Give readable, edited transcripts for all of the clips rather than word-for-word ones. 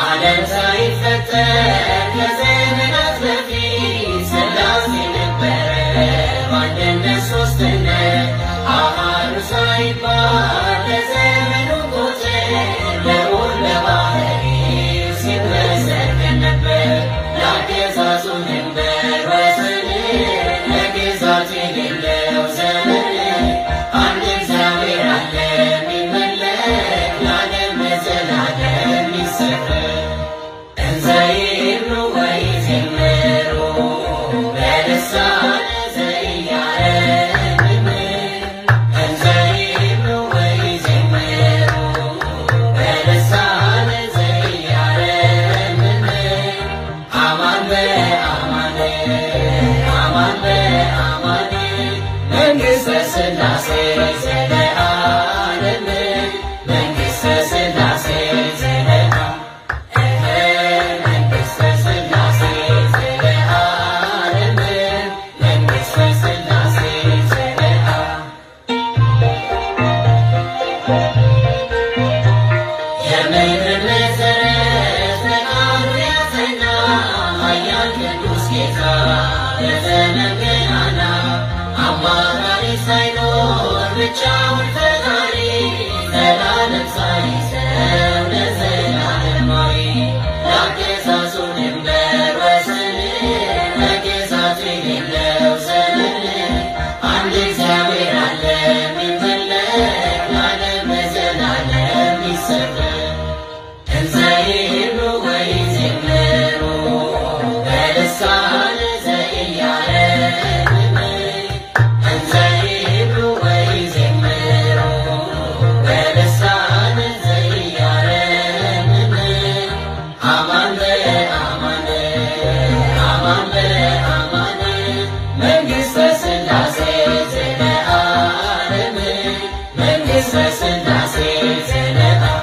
ዓለም ሳይፈጠር ከዘመናት በፊት ሥላሴ ነበረ በአንድነት ሦስትነት አሐዱ ሳይባል ለዘመኑ ቁጥር ልዑል በባሕርይው ሲመሰገን ነበር። ለአገዛዙ ድንበር ወሰን ለግዛት የሌለው ዘመን አንድ እግዚአብሔር አለ የሚመለክ ለዓለም ለዘላለም የሚሰገድ። እንዘ ይብሉ ወይዜምሩ በልሳነ ዘኢያረምም እንዘ ይብሉ ወይዜምሩ በልሳነ ዘኢያረምም አማን በአማን አማን በአማን መንግሥተ ሥላሴ ዘለዓለም መንግሥተ ሥላሴ ዘለዓለም መንግሥተ ሥላሴ ዘለዓለም መንግሥተ ሥላሴ ዘለዓለም። የምድር መሠረት በቃሉ ያጸና ኃያል ቅዱስ ጌታ ለዘመን ገናና አማካሪ ሳይኖር ብቻውን ፈጣሪ ዘላለም ሳይዘው ለዘላለም ኗሪ ለአገዛዙ ድንበር ወሰን ለግዛቱ የሌለው ዘመን አንድ እግዚአብሔር አለ የሚመለክ ለዓለም ለዘላለም የሚሰገድ። እንዘ ይብሉ ወይዜምሩ በልሳነ ዘኢያረምም እንዘ ይብሉ ወይዜምሩ በልሳነ ዘኢያረምም አማን በአማን አማን በአማን መንግሥተ ሥላሴ ዘለዓለም መንግሥተ ሥላሴ ዘለዓለም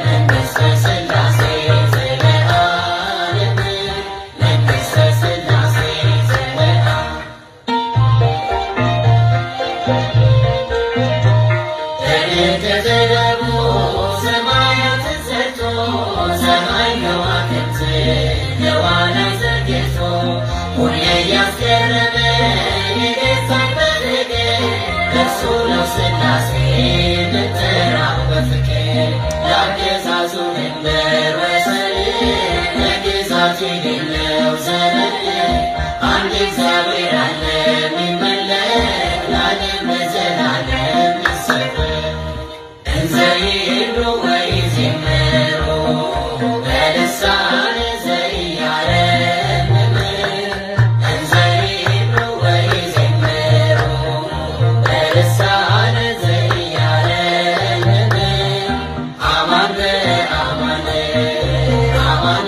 መንግሥተ ሥላሴ ዘለዓለም መንግሥተ ሥላሴ ዘለዓለም። በንቀተ ሰማያትን ሰርቶ ሰማይ ከዋክብትን ለዋና ዘርግቶ ሁሌ እያስገረመ የገዛን በፍቅር እርሱ ነው ሥላሴ የምንጠራው በፍቅር ለአገዛዙ ድንበር ወሰን ለግዛቱ የሌለው ዘመን አንድ እግዚአብሔር አለ የሚመለክ ለዓለም ለዘላለም የሚሰገድ። እንዘ ይብሉ ወይዜምሩ በልሳነ ዘኢያረምም እንዘ ይብሉ ወይዜምሩ በልሳነ ዘኢያረምም አማን በአማን አማን